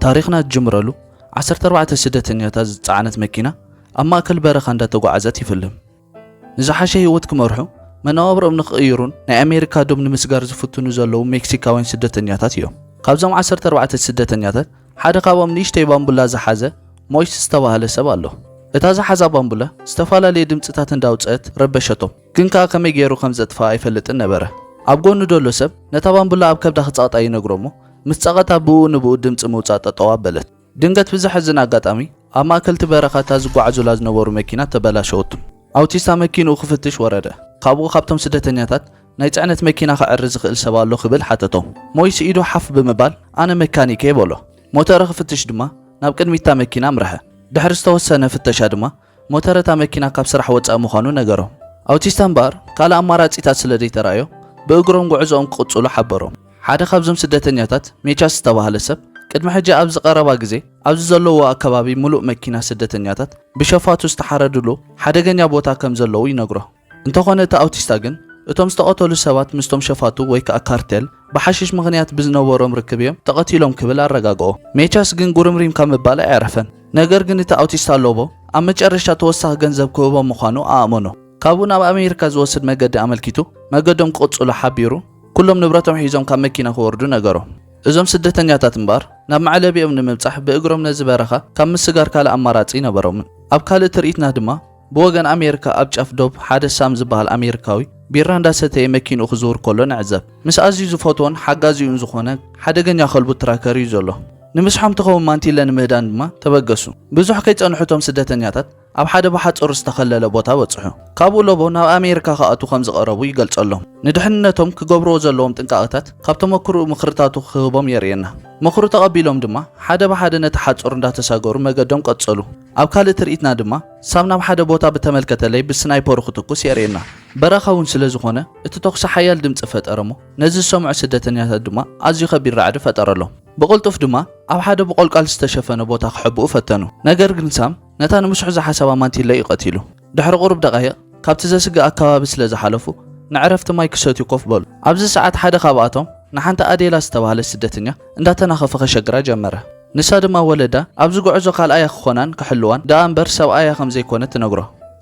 ታሪኽና ዝጅምረሉ ዓሰርተ ኣርባዕተ ስደተኛታት ዝጸዓነት መኪና ኣብ ማእከል በረኻ እንዳተጓዓዘት ይፍልም። ንዝሓሸ ህይወት ክመርሑ፣ መነባብሮኦም ንኽቕይሩን ናይ ኣሜሪካ ዶብ ንምስጋር ዝፍትኑ ዘለዉ ሜክሲካውያን ስደተኛታት እዮም። ካብዞም ዓሰርተ ኣርባዕተ ስደተኛታት ሓደ ካብኦም ንእሽተይ ባምቡላ ዝሓዘ ሞይስ ዝተባህለ ሰብ ኣሎ። እታ ዝሓዛ ባምቡላ ዝተፈላለየ ድምጽታት እንዳውጽአት ረበሸቶም፣ ግን ከኣ ከመይ ገይሩ ከም ዘጥፍኣ ኣይፈልጥን ነበረ። ኣብ ጎኑ ዘሎ ሰብ ነታ ባምቡላ ኣብ ከብዳ ክጸቕጣ ይነግሮ እሞ፣ ምስ ጸቐጣ ብኡ ንብኡ ድምጺ ምውጻእ ጠጠው ኣበለት። ድንገት ብዘሕዝን ኣጋጣሚ ኣብ ማእከል እቲ በረኻ እታ ዝጓዓዙላ ዝነበሩ መኪና ተበላሸወቶም። ኣውቲስታ መኪንኡ ክፍትሽ ወረደ። ካብኡ ካብቶም ስደተኛታት ናይ ጽዕነት መኪና ክዕሪ ዝኽእል ሰብ ኣሎ ክብል ሓተቶም። ሞይስ ኢዱ ሓፍ ብምባል ኣነ መካኒክ እየ በሎ። ሞተረ ክፍትሽ ድማ ናብ ቅድሚት እታ መኪና ኣምርሐ። ድሕሪ ዝተወሰነ ፍተሻ ድማ ሞተረ እታ መኪና ካብ ስራሕ ወጻኢ ምዃኑ ነገሮም። ኣውቲስታ እምበኣር ካልእ ኣማራጺታት ስለ ዘይተራእዮ ብእግሮም ጉዕዞኦም ክቕጽሉ ሓበሮም። ሓደ ካብዞም ስደተኛታት ሜቻስ ዝተባህለ ሰብ ቅድሚ ሕጂ ኣብዚ ቀረባ ግዜ ኣብዚ ዘለውዎ ኣከባቢ ምሉእ መኪና ስደተኛታት ብሸፋቱ ዝተሓረድሉ ሓደገኛ ቦታ ከም ዘለዉ ይነግሮ። እንተኾነ እቲ ኣውቲስታ ግን እቶም ዝተቐተሉ ሰባት ምስቶም ሸፋቱ ወይ ከኣ ካርቴል ብሓሽሽ ምኽንያት ብዝነበሮም ርክብ እዮም ተቐቲሎም ክብል ኣረጋግኦ። ሜቻስ ግን ጉርምሪም ካብ ምባል ኣየዕረፈን። ነገር ግን እቲ ኣውቲስታ ሎቦ ኣብ መጨረሽታ ተወሳኺ ገንዘብ ክህቦም ምዃኑ ኣእመኖ። ካብኡ ናብ ኣሜሪካ ዝወስድ መገዲ ኣመልኪቱ መገዶም ክቕጽሉ ሓቢሩ ኩሎም ንብረቶም ሒዞም ካብ መኪና ክወርዱ ነገሮም። እዞም ስደተኛታት እምበኣር ናብ መዕለቢኦም ንምብጻሕ ብእግሮም ነዚ በረኻ ካብ ምስጋር ካልእ ኣማራጺ ነበሮምን። ኣብ ካልእ ትርኢትና ድማ ብወገን ኣሜሪካ ኣብ ጫፍ ዶብ ሓደ ሳም ዝበሃል ኣሜሪካዊ ቢራ እንዳሰተየ መኪንኡ ክዝውር ከሎ ንዕዘብ። ምስ ኣዝዩ ዝፈትዎን ሓጋዚኡን ዝኾነ ሓደገኛ ከልቡ ትራከር እዩ ዘሎ። ንምስሖም ትኸውን ማንቲለ ንምህዳን ድማ ተበገሱ። ብዙሕ ከይጸንሑ እቶም ስደተኛታት ኣብ ሓደ ብሓጹር ዝተኸለለ ቦታ በጽሑ። ካብኡ ሎቦ ናብ ኣሜሪካ ክኣትዉ ከም ዝቐረቡ ይገልጸሎም። ንድሕንነቶም ክገብርዎ ዘለዎም ጥንቃቐታት ካብ ተመክሮኡ ምኽርታቱ ክህቦም የርእየና። ምኽሩ ተቐቢሎም ድማ ሓደ ብሓደ ነቲ ሓጹር እንዳተሳገሩ መገዶም ቀጸሉ። ኣብ ካልእ ትርኢትና ድማ ሳም ናብ ሓደ ቦታ ብተመልከተለይ ብስናይፐሩ ክትኩስ የርእየና። በረኻ እውን ስለ ዝኾነ እቲ ተኹሲ ሓያል ድምጺ ፈጠረ እሞ ነዚ ዝሰምዑ ስደተኛታት ድማ ኣዝዩ ከቢድ ራዕዲ ፈጠረሎም። ብቕልጡፍ ድማ ኣብ ሓደ ብቆልቋል ዝተሸፈነ ቦታ ክሕብኡ ፈተኑ። ነገር ግን ሳም ነታ ንምስሑ ዝሓሰባ ማንቲለ እዩ ቀቲሉ። ድሕሪ ቁሩብ ደቓይቕ ካብቲ ዘስግእ ኣከባቢ ስለ ዝሓለፉ ንዕረፍቲ ማይ ክሰትዩ ኮፍ በሉ። ኣብዚ ሰዓት ሓደ ካብኣቶም ንሓንቲ ኣዴላ ዝተባህለት ስደተኛ እንዳተናኸፈ ከሸግራ ጀመረ። ንሳ ድማ ወለዳ ኣብዚ ጉዕዞ ካልኣያ ክኾናን ክሕልዋን ደኣ እምበር ሰብኣያ ከም ዘይኮነ ትነግሮ።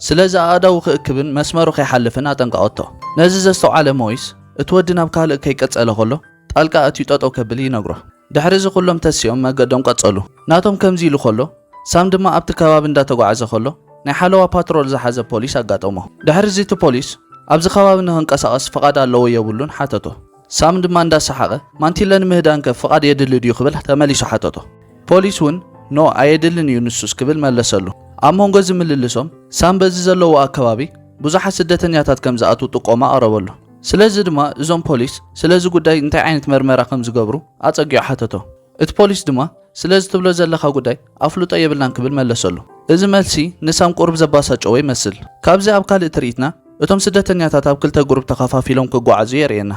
ስለዚ ኣእዳዉ ክእክብን መስመሩ ከይሓልፍን ኣጠንቀቐቶ። ነዚ ዘስተውዓለ ሞይስ እቲ ወዲ ናብ ካልእ ከይቀጸለ ከሎ ጣልቃ ኣትዩ ጠጠው ከብል ይነግሮ። ድሕሪ እዚ ኩሎም ተሲኦም መገዶም ቀጸሉ። ናቶም ከምዚ ኢሉ ከሎ ሳም ድማ ኣብቲ ከባቢ እንዳተጓዓዘ ከሎ ናይ ሓለዋ ፓትሮል ዝሓዘ ፖሊስ ኣጋጠሞ። ድሕሪ እዚ እቲ ፖሊስ ኣብዚ ከባቢ ንኽንቀሳቐስ ፍቓድ ኣለዎ የብሉን ሓተቶ። ሳም ድማ እንዳሰሓቐ ማንቲለ ንምህዳንከ ፍቓድ የድሊ ድዩ ክብል ተመሊሱ ሓተቶ። ፖሊስ እውን ኖ ኣየድልን እዩ ንሱስ ክብል መለሰሉ። ኣብ መንጎ እዚ ምልልሶም ሳም በዚ ዘለዎ ኣከባቢ ብዙሓት ስደተኛታት ከም ዝኣትዉ ጥቆማ ኣቕረበሉ። ስለዚ ድማ እዞም ፖሊስ ስለዚ ጉዳይ እንታይ ዓይነት መርመራ ከም ዝገብሩ ኣጸጊዑ ሓተቶ። እቲ ፖሊስ ድማ ስለዚ ትብሎ ዘለኻ ጉዳይ ኣፍልጦ የብልናን ክብል መለሰሉ። እዚ መልሲ ንሳም ቁሩብ ዘባሳጨዎ ይመስል። ካብዚ ኣብ ካልእ ትርኢትና እቶም ስደተኛታት ኣብ ክልተ ግሩፕ ተኸፋፊሎም ክጓዓዙ የርእየና።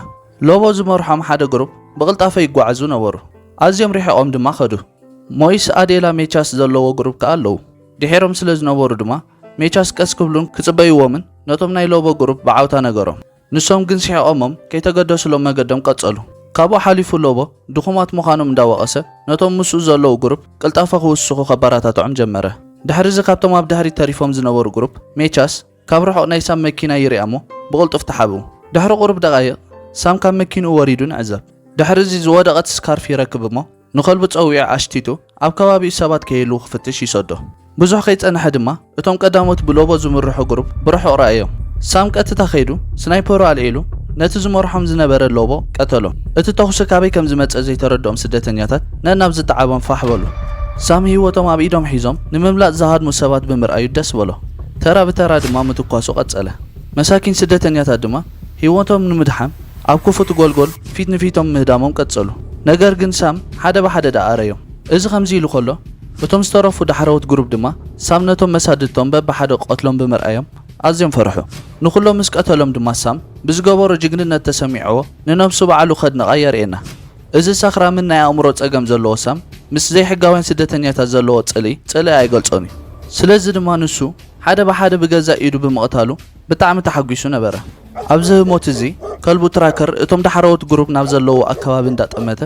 ሎቦ ዝመርሖም ሓደ ግሩፕ ብቕልጣፈ ይጓዓዙ ነበሩ። ኣዝዮም ርሒቖም ድማ ኸዱ። ሞይስ ኣዴላ ሜቻስ ዘለዎ ግሩፕ ከኣ ኣለዉ። ድሒሮም ስለ ዝነበሩ ድማ ሜቻስ ቀስ ክብሉን ክጽበይዎምን ነቶም ናይ ሎቦ ግሩፕ ብዓውታ ነገሮም። ንሶም ግን ስሒቖሞም ከይተገደሱሎም መገዶም ቀጸሉ። ካብኡ ሓሊፉ ሎቦ ድኹማት ምዃኖም እንዳወቐሰ ነቶም ምስኡ ዘለዉ ግሩፕ ቅልጣፈ ክውስኹ ከበራታትዖም ጀመረ። ድሕሪ እዚ ካብቶም ኣብ ድሕሪት ተሪፎም ዝነበሩ ግሩፕ ሜቻስ ካብ ርሑቕ ናይ ሳም መኪና ይሪኣ እሞ ብቕልጡፍ ተሓብኡ። ድሕሪ ቁሩብ ደቓይቕ ሳም ካብ መኪንኡ ወሪዱ ንዕዘብ። ድሕሪ እዚ ዝወደቐት ስካርፍ ይረክብ እሞ ንኸልቡ ጸዊዑ ኣሽቲቱ ኣብ ከባቢኡ ሰባት ከይህልዉ ክፍትሽ ይሰዶ። ብዙሕ ከይጸንሐ ድማ እቶም ቀዳሞት ብሎቦ ዝምርሑ ግሩፕ ብርሑቕ ረኣዮም። ሳም ቀጥታ ከይዱ ስናይፐሩ ኣልዒሉ ነቲ ዝመርሖም ዝነበረ ሎቦ ቀተሎ። እቲ ተኹሲ ካበይ ከም ዝመጸ ዘይተረድኦም ስደተኛታት ነናብ ዝጠዓቦም ፋሕ በሉ። ሳም ህይወቶም ኣብ ኢዶም ሒዞም ንምምላጥ ዝሃድሙ ሰባት ብምርኣዩ ደስ በሎ። ተራ ብተራ ድማ ምትኳሱ ቀጸለ። መሳኪን ስደተኛታት ድማ ህይወቶም ንምድሓን ኣብ ክፉት ጎልጎል ፊት ንፊቶም ምህዳሞም ቀጸሉ። ነገር ግን ሳም ሓደ ብሓደ ደኣ ኣረዮም። እዚ ከምዚ ኢሉ ከሎ እቶም ዝተረፉ ዳሕረዎት ግሩፕ ድማ ሳም ነቶም መሳድድቶም በብሓደ ክቐትሎም ብምርኣዮም ኣዝዮም ፈርሑ። ንኹሎም ምስ ቀተሎም ድማ ሳም ብዝገበሮ ጅግንነት ተሰሚዕዎ ንነብሱ ባዕሉ ከድንቓ የርእየና። እዚ ሰኽራምን ናይ ኣእምሮ ጸገም ዘለዎ ሳም ምስ ዘይሕጋውያን ስደተኛታት ዘለዎ ጽልኢ ጽልኢ ኣይገልጾን እዩ። ስለዚ ድማ ንሱ ሓደ ብሓደ ብገዛእ ኢዱ ብምቕታሉ ብጣዕሚ ተሓጒሱ ነበረ። ኣብዚ ህሞት እዚ ከልቡ ትራከር እቶም ዳሕረዎት ግሩፕ ናብ ዘለዎ ኣከባቢ እንዳጠመተ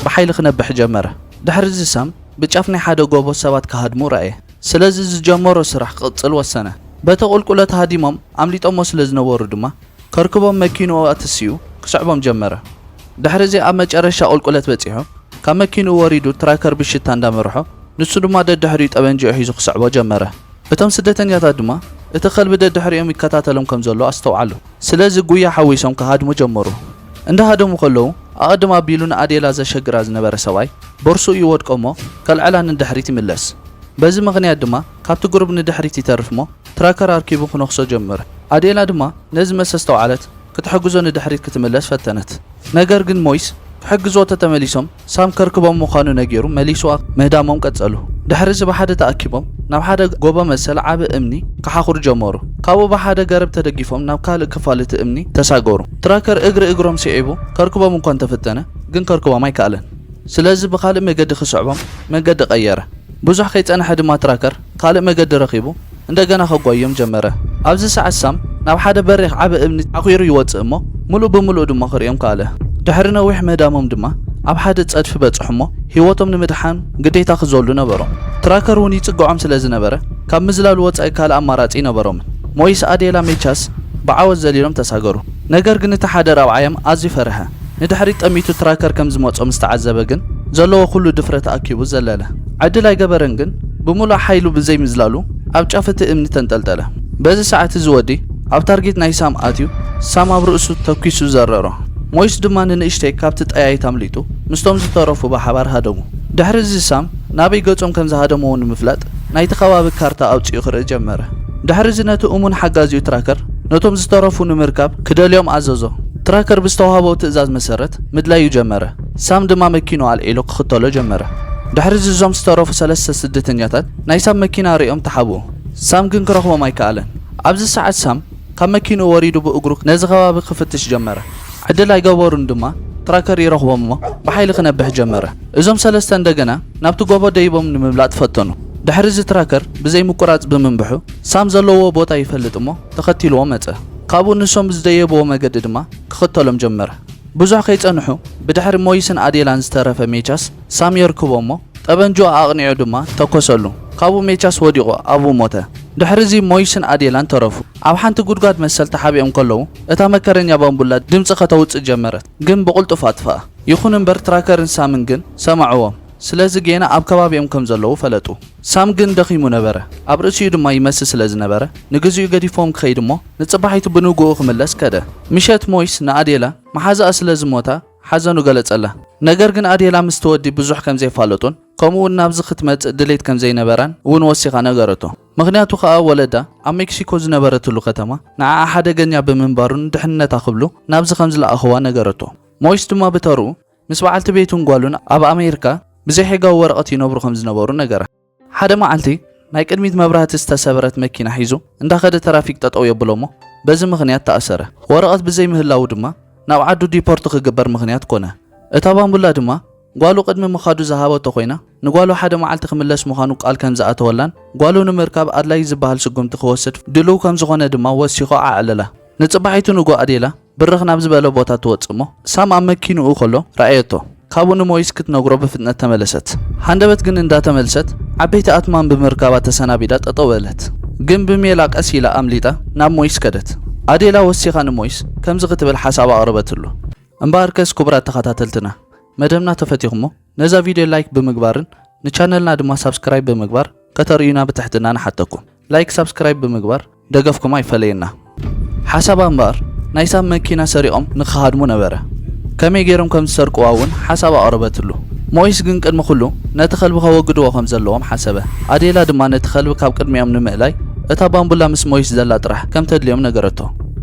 ብሓይሊ ክነብሕ ጀመረ። ድሕሪ እዚ ሳም ብጫፍ ናይ ሓደ ጎቦ ሰባት ክሃድሙ ረኣየ። ስለዚ ዝጀመሮ ስራሕ ክቕጽል ወሰነ። በቲ ቁልቁለት ሃዲሞም ኣምሊጦሞ ስለ ዝነበሩ ድማ፣ ከርክቦም መኪንኡ ኣተሲኡ ክስዕቦም ጀመረ። ድሕሪ እዚ ኣብ መጨረሻ ቁልቁለት በጺሑ፣ ካብ መኪንኡ ወሪዱ ትራከር ብሽታ እንዳመርሖ፣ ንሱ ድማ ደድሕሪኡ ጠበንጅኡ ሒዙ ክስዕቦ ጀመረ። እቶም ስደተኛታት ድማ እቲ ከልቢ ደድሕሪኦም ይከታተሎም ከም ዘሎ ኣስተውዓሉ። ስለዚ ጉያ ሓዊሶም ክሃድሙ ጀመሩ። እንዳሃደሙ ከለዉ፣ ኣቐድም ኣቢሉ ንኣዴላ ዘሸግራ ዝነበረ ሰብኣይ ቦርሱኡ ይወድቆ እሞ፣ ከልዕላ ንድሕሪት ይምለስ። በዚ ምኽንያት ድማ ካብቲ ግሩብ ንድሕሪት ይተርፍ እሞ፣ ትራከር ኣርኪቡ ክነኽሶ ጀመረ። ኣዴላ ድማ ነዚ ምስ ኣስተውዓለት፣ ክትሕግዞ ንድሕሪት ክትምለስ ፈተነት። ነገር ግን ሞይስ ክሕግዝዎ ተተመሊሶም፣ ሳም ከርክቦም ምዃኑ ነጊሩ መሊስዋ ምህዳሞም ቀጸሉ። ድሕሪ እዚ ብሓደ ተኣኪቦም ናብ ሓደ ጎቦ መሰል ዓቢ እምኒ ክሓኹሩ ጀመሩ። ካብኡ ብሓደ ገረብ ተደጊፎም ናብ ካልእ ክፋል እቲ እምኒ ተሳገሩ። ትራከር እግሪ እግሮም ስዒቡ ከርክቦም እኳ እንተፈተነ፣ ግን ከርክቦም ኣይከኣለን። ስለዚ ብኻልእ መገዲ ክስዕቦም መገዲ ቀየረ። ብዙሕ ከይጸንሐ ድማ ትራከር ካልእ መገዲ ረኺቡ እንደገና ከጓዮም ጀመረ። ኣብዚ ሰዓት ሳም ናብ ሓደ በሪኽ ዓቢ እምኒ ዓኺሩ ይወጽእ እሞ፣ ምሉእ ብምሉእ ድማ ክርእዮም ከኣለ። ድሕሪ ነዊሕ ምህዳሞም ድማ ኣብ ሓደ ጸድፊ በጽሑ እሞ፣ ህይወቶም ንምድሓን ግዴታ ክዘሉ ነበሮም። ትራከር እውን ይጽግዖም ስለ ዝነበረ፣ ካብ ምዝላል ወጻኢ ካልእ ኣማራጺ ነበሮምን። ሞይስ፣ ኣዴላ፣ ሜቻስ ብዓወት ዘሊሎም ተሳገሩ። ነገር ግን እቲ ሓደ ራብዓዮም ኣዝዩ ፈርሐ። ንድሕሪት ጠሚቱ ትራከር ከም ዝመጾ ምስ ተዓዘበ ግን፣ ዘለዎ ኩሉ ድፍረት ኣኪቡ ዘለለ። ዕድል ኣይገበረን ግን፣ ብምሉእ ሓይሉ ብዘይ ምዝላሉ ኣብ ጫፍ እቲ እምኒ ተንጠልጠለ። በዚ ሰዓት እዚ ወዲ ኣብ ታርጌት ናይ ሳም ኣትዩ፣ ሳም ኣብ ርእሱ ተኲሱ ዘረሮ። ሞይስ ድማ ንንእሽተይ ካብቲ ጠያይት ኣምሊጡ ምስቶም ዝተረፉ ብሓባር ሃደሙ። ድሕሪ እዚ ሳም ናበይ ገጾም ከም ዝሃደምዎ ንምፍላጥ ናይቲ ከባቢ ካርታ ኣውጺኡ ክርኢ ጀመረ። ድሕሪ እዚ ነቲ እሙን ሓጋዚኡ ትራከር ነቶም ዝተረፉ ንምርካብ ክደልዮም ኣዘዞ። ትራከር ብዝተዋህቦ ትእዛዝ መሰረት ምድላዩ ጀመረ። ሳም ድማ መኪኑ ኣልዒሉ ክኽተሎ ጀመረ። ድሕሪ እዚ እዞም ዝተረፉ ሰለስተ ስደተኛታት ናይ ሳም መኪና ርእዮም ተሓብኡ። ሳም ግን ክረኽቦም ኣይከኣለን። ኣብዚ ሰዓት ሳም ካብ መኪንኡ ወሪዱ ብእግሩ ነዚ ከባቢ ክፍትሽ ጀመረ። ዕድል ኣይገበሩን ድማ ትራከር ይረኽቦም እሞ ብሓይሊ ክነብሕ ጀመረ። እዞም ሰለስተ እንደገና ናብቲ ጎቦ ደይቦም ንምምላጥ ፈተኑ። ድሕሪ እዚ ትራከር ብዘይ ምቁራጽ ብምንብሑ ሳም ዘለዎ ቦታ ይፈልጥ እሞ ተኸቲልዎ መጸ። ካብኡ ንሶም ብዝደየብዎ መገዲ ድማ ክኽተሎም ጀመረ። ብዙሕ ከይጸንሑ ብድሕሪ ሞይስን ኣዴላን ዝተረፈ ሜቻስ ሳም የርክቦ እሞ ጠበንጅኡ ኣቕኒዑ ድማ ተኮሰሉ። ካብኡ ሜቻስ ወዲቑ ኣብኡ ሞተ። ድሕሪ እዚ ሞይስን ኣዴላን ተረፉ። ኣብ ሓንቲ ጉድጓድ መሰል ተሓቢኦም ከለዉ እታ መከረኛ ባምቡላ ድምጺ ከተውጽእ ጀመረት፣ ግን ብቕልጡፍ ኣጥፍኣ። ይኹን እምበር ትራከርን ሳምን ግን ሰማዕዎም። ስለዚ ጌና ኣብ ከባቢኦም ከም ዘለዉ ፈለጡ። ሳም ግን ደኺሙ ነበረ። ኣብ ርእሲኡ ድማ ይመስል ስለ ዝነበረ ንግዚኡ ገዲፍዎም ክኸይድ እሞ ንጽባሒቱ ብንግኡ ክምለስ ከደ። ምሸት ሞይስ ንኣዴላ መሓዛኣ ስለ ዝሞታ ሓዘኑ ገለጸላ። ነገር ግን ኣዴላ ምስቲ ወዲ ብዙሕ ከም ዘይፋለጡን ከምኡ እውን ናብዚ ክትመጽእ ድሌት ከም ዘይነበራን እውን ወሲኻ ነገረቶ። ምኽንያቱ ከኣ ወለዳ ኣብ ሜክሲኮ ዝነበረትሉ ከተማ ንዓኣ ሓደገኛ ብምንባሩን ድሕንነታ ክብሉ ናብዚ ከም ዝለኣኽዋ ነገረቶ። ሞይስ ድማ ብተርኡ ምስ በዓልቲ ቤቱን ጓሉን ኣብ ኣሜሪካ ብዘይሕጋዊ ወረቐት ይነብሩ ከም ዝነበሩ ነገራ። ሓደ መዓልቲ ናይ ቅድሚት መብራህቲ ዝተሰበረት መኪና ሒዙ እንዳኸደ ትራፊክ ጠጠው የብሎ እሞ በዚ ምኽንያት ተኣሰረ። ወረቐት ብዘይምህላዉ ድማ ናብ ዓዱ ዲፖርት ክግበር ምኽንያት ኮነ። እታ ባምቡላ ድማ ጓሉ ቅድሚ ምኻዱ ዝሃበቶ ኮይና ንጓሉ ሓደ መዓልቲ ክምለስ ምዃኑ ቃል ከም ዝኣተወላን ጓሉ ንምርካብ ኣድላዪ ዝበሃል ስጉምቲ ክወስድ ድሉው ከም ዝኾነ ድማ ወሲኾ ኣዕለላ። ንጽባሒቱ ንግሆ ኣዴላ ብርኽ ናብ ዝበለ ቦታ ትወጽእ እሞ ሳም ኣብ መኪንኡ ከሎ ረኣየቶ። ካብኡ ንሞይስ ክትነግሮ ብፍጥነት ተመለሰት። ሃንደበት ግን እንዳተመልሰት ዓበይቲ ኣትማን ብምርካባ ተሰናቢዳ ጠጠው በለት። ግን ብሜላ ቀስ ኢላ ኣምሊጣ ናብ ሞይስ ከደት። ኣዴላ ወሲኻ ንሞይስ ከምዚ ክትብል ሓሳብ ኣቕረበትሉ። እምበኣርከስ ክቡራት ተኸታተልትና መደብና ተፈቲኹሞ ነዛ ቪድዮ ላይክ ብምግባርን ንቻነልና ድማ ሳብስክራይብ ብምግባር ከተርእዩና ብትሕትና ንሓተኩም። ላይክ ሳብስክራይብ ብምግባር ደገፍኩም ኣይፈለየና። ሓሳባ እምበኣር ናይ ሳም መኪና ሰሪቖም ንኽሃድሙ ነበረ። ከመይ ገይሮም ከም ዝሰርቅዋ እውን ሓሳብ ኣቕረበትሉ። ሞይስ ግን ቅድሚ ኩሉ ነቲ ከልቢ ከወግድዎ ከም ዘለዎም ሓሰበ። ኣዴላ ድማ ነቲ ከልቢ ካብ ቅድሚኦም ንምእላይ እታ ባምቡላ ምስ ሞይስ ዘላ ጥራሕ ከም ተድልዮም ነገረቶ።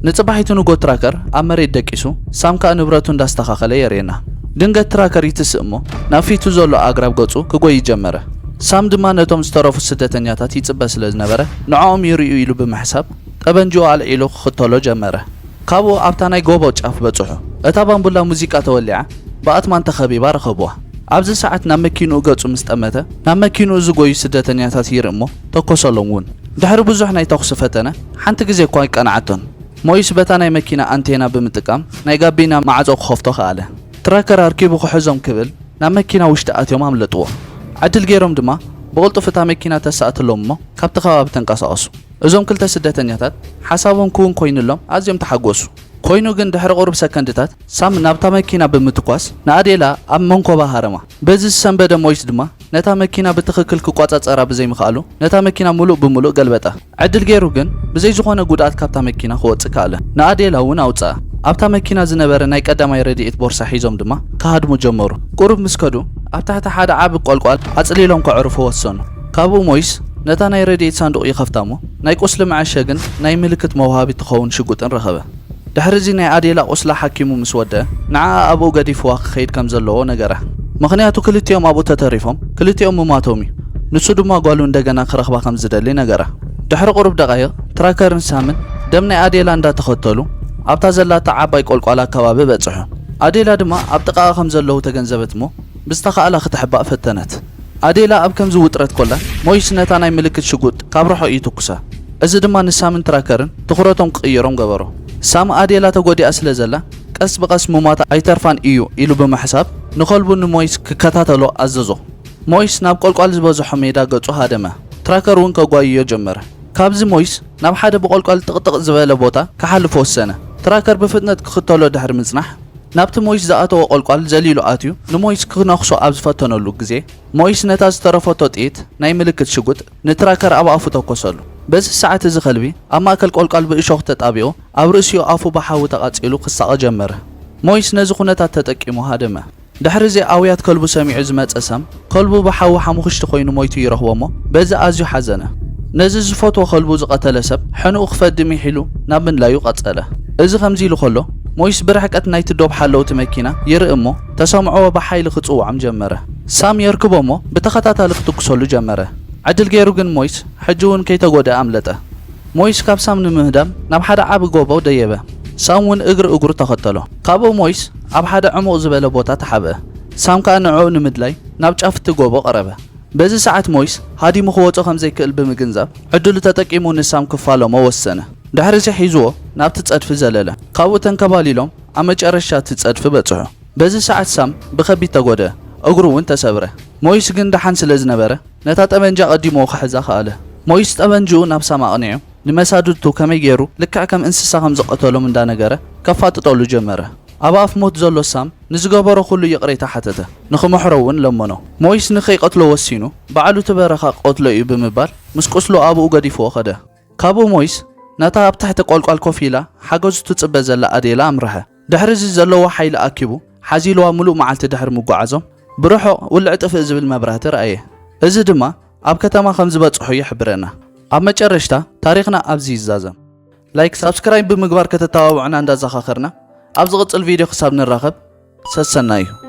ንጽባሒቱ ንጎ ትራከር ኣብ መሬት ደቂሱ ሳም ከኣ ንብረቱ እንዳስተኻኸለ የርእየና። ድንገት ትራከር ይትስእ እሞ ናብ ፊቱ ዘሎ ኣግራብ ገጹ ክጎይ ጀመረ። ሳም ድማ ነቶም ዝተረፉ ስደተኛታት ይጽበ ስለ ዝነበረ ንዕኦም ይርእዩ ኢሉ ብምሕሳብ ጠበንጅኡ ኣልዒሉ ክኽተሎ ጀመረ። ካብኡ ኣብታ ናይ ጎቦ ጫፍ በጽሑ። እታ ባምቡላ ሙዚቃ ተወሊዓ ብኣትማን ተኸቢባ ረኸብዋ። ኣብዚ ሰዓት ናብ መኪንኡ ገጹ ምስ ጠመተ ናብ መኪንኡ ዝጎዩ ስደተኛታት ይርኢ እሞ ተኮሰሎም እውን። ድሕሪ ብዙሕ ናይ ተኹሲ ፈተነ ሓንቲ ግዜ እኳ ኣይቀንዓቶን። ሞይስ በታ ናይ መኪና ኣንቴና ብምጥቃም ናይ ጋቢና ማዕጾ ክኸፍቶ ከኣለ። ትራከር ኣርኪቡ ክሕዞም ክብል ናብ መኪና ውሽጢ ኣትዮም ኣምለጥዎ። ዕድል ገይሮም ድማ ብቕልጡፍ እታ መኪና ተሳእትሎም እሞ ካብቲ ከባቢ ተንቀሳቐሱ። እዞም ክልተ ስደተኛታት ሓሳቦም ክውን ኮይኑሎም ኣዝዮም ተሓጎሱ። ኮይኑ ግን ድሕሪ ቁሩብ ሰከንድታት ሳም ናብታ መኪና ብምትኳስ ንኣዴላ ኣብ መንኮባ ሃረማ። በዚ ዝሰንበደ ሞይስ ድማ ነታ መኪና ብትኽክል ክቋጻጸራ ብዘይምኽኣሉ ነታ መኪና ሙሉእ ብምሉእ ገልበጣ። ዕድል ገይሩ ግን ብዘይ ዝኾነ ጉድኣት ካብታ መኪና ክወጽእ ከኣለ። ንኣዴላ እውን ኣውጽኣ። ኣብታ መኪና ዝነበረ ናይ ቀዳማይ ረድኤት ቦርሳ ሒዞም ድማ ክሃድሙ ጀመሩ። ቁሩብ ምስ ከዱ ኣብ ታሕቲ ሓደ ዓቢ ቆልቋል ኣጽሊሎም ከዕርፉ ወሰኑ። ካብኡ ሞይስ ነታ ናይ ረድኤት ሳንዱቕ ይኸፍታ እሞ ናይ ቁስሊ መዐሸግን ናይ ምልክት መውሃቢ ትኸውን ሽጉጥን ረኸበ። ድሕሪ እዚ ናይ ኣዴላ ቁስላ ሓኪሙ ምስ ወደአ ንዓኣ ኣብኡ ገዲፍዋ ክኸይድ ከም ዘለዎ ነገራ። ምኽንያቱ ክልቲኦም ኣብኡ ተተሪፎም ክልቲኦም ምማቶም እዩ። ንሱ ድማ ጓሉ እንደገና ክረኽባ ከም ዝደሊ ነገራ። ድሕሪ ቁሩብ ደቓይቕ ትራከርን ሳምን ደም ናይ ኣዴላ እንዳተኸተሉ ኣብታ ዘላታ ዓባይ ቆልቋል ኣከባቢ በጽሑ። ኣዴላ ድማ ኣብ ጥቓኣ ከም ዘለዉ ተገንዘበት እሞ ብዝተኻእላ ክትሕባእ ፈተነት። ኣዴላ ኣብ ከምዚ ውጥረት ኮላ ሞይስ ነታ ናይ ምልክት ሽጉጥ ካብ ርሑቕ ይትኩሳ። እዚ ድማ ንሳምን ትራከርን ትኹረቶም ክቕይሮም ገበሮ። ሳም ኣዴላ ተጎዲኣ ስለ ዘላ ቀስ ብቐስ ምሟታ ኣይተርፋን እዩ ኢሉ ብምሕሳብ ንኸልቡ ንሞይስ ክከታተሎ ኣዘዞ። ሞይስ ናብ ቆልቋል ዝበዝሖ ሜዳ ገጹ ሃደመ። ትራከር እውን ከጓይዮ ጀመረ። ካብዚ ሞይስ ናብ ሓደ ብቆልቋል ጥቕጥቕ ዝበለ ቦታ ክሓልፍ ወሰነ። ትራከር ብፍጥነት ክኽተሎ ድሕሪ ምጽናሕ ናብቲ ሞይስ ዝኣተወ ቆልቋል ዘሊሉ ኣትዩ ንሞይስ ክነኽሶ ኣብ ዝፈተነሉ ግዜ ሞይስ ነታ ዝተረፈቶ ጥይት ናይ ምልክት ሽጉጥ ንትራከር ኣብ ኣፉ ተኮሰሉ። በዚ ሰዓት እዚ ከልቢ ኣብ ማእከል ቆልቋል ብእሾኽ ተጣቢቑ ኣብ ርእሲኡ ኣፉ ብሓዊ ተቓጺሉ ክሳቐ ጀመረ። ሞይስ ነዚ ኩነታት ተጠቂሙ ሃደመ። ድሕሪ እዚ ኣውያት ከልቡ ሰሚዑ ዝመጸ ሳም ከልቡ ብሓዊ ሓሙኽሽቲ ኮይኑ ሞይቱ ይረኽቦ እሞ በዚ ኣዝዩ ሓዘነ። ነዚ ዝፈትዎ ከልቡ ዝቐተለ ሰብ ሕንኡ ክፈዲ ሚሒሉ ናብ ምድላዩ ቀጸለ። እዚ ከምዚ ኢሉ ከሎ ሞይስ ብርሕቀት ናይቲ ዶብ ሓለውቲ መኪና ይርኢ እሞ ተሰምዕዎ ብሓይሊ ክጽውዖም ጀመረ። ሳም የርክቦ እሞ ብተኸታታሊ ክትኩሰሉ ጀመረ። ዕድል ገይሩ ግን ሞይስ ሕጂ እውን ከይተጎድኣ ኣምለጠ። ሞይስ ካብ ሳም ንምህዳም ናብ ሓደ ዓቢ ጎቦ ደየበ። ሳም እውን እግሪ እግሩ ተኸተሎ። ካብኡ ሞይስ ኣብ ሓደ ዕሙቕ ዝበለ ቦታ ተሓብአ። ሳም ከኣ ንዕኡ ንምድላይ ናብ ጫፍ እቲ ጎቦ ቀረበ። በዚ ሰዓት ሞይስ ሃዲሙ ክወጾ ከም ዘይክእል ብምግንዛብ ዕድሉ ተጠቂሙ ንሳም ክፋለሞ ወሰነ። ድሕሪ እዚ ሒዝዎ ናብቲ ጸድፊ ዘለለ። ካብኡ ተንከባሊሎም ኣብ መጨረሻ እቲ ጸድፊ በጽሑ። በዚ ሰዓት ሳም ብኸቢድ ተጎድአ፣ እግሩ እውን ተሰብረ። ሞይስ ግን ደሓን ስለ ዝነበረ ነታ ጠበንጃ ቀዲምዎ ክሕዛ ከኣለ። ሞይስ ጠበንጅኡ ናብ ሳም ኣቕኒዑ ንመሳድድቱ ከመይ ገይሩ ልክዕ ከም እንስሳ ከም ዝቐተሎም እንዳነገረ ከፋጥጠሉ ጀመረ። ኣብ ኣፍ ሞት ዘሎ ሳም ንዝገበሮ ኩሉ ይቕሬታ ሓተተ፣ ንኽምሕሮ እውን ለመኖ። ሞይስ ንኸይቀትሎ ወሲኑ ባዕሉ እቲ በረኻ ክቐትሎ እዩ ብምባል ምስ ቁስሉ ኣብኡ ገዲፍዎ ኸደ። ካብኡ ሞይስ ነታ ኣብ ትሕቲ ቆልቋል ኮፍ ኢላ ሓገዙ ትጽበ ዘላ ኣዴላ ኣምርሐ። ድሕሪ እዚ ዘለዎ ሓይሊ ኣኪቡ ሓዚልዋ ምሉእ መዓልቲ ድሕሪ ምጓዓዞም ብርሑቕ ውልዕ ጥፍእ ዝብል መብራህቲ ረኣየ። እዚ ድማ ኣብ ከተማ ከም ዝበጽሑ ይሕብረና። ኣብ መጨረሽታ ታሪኽና ኣብዚ ይዛዘም። ላይክ ሳብስክራይብ ብምግባር ከተተባብዑና እንዳዘኻኸርና ኣብ ዝቕጽል ቪድዮ ክሳብ ንራኸብ ሰሰናዩ።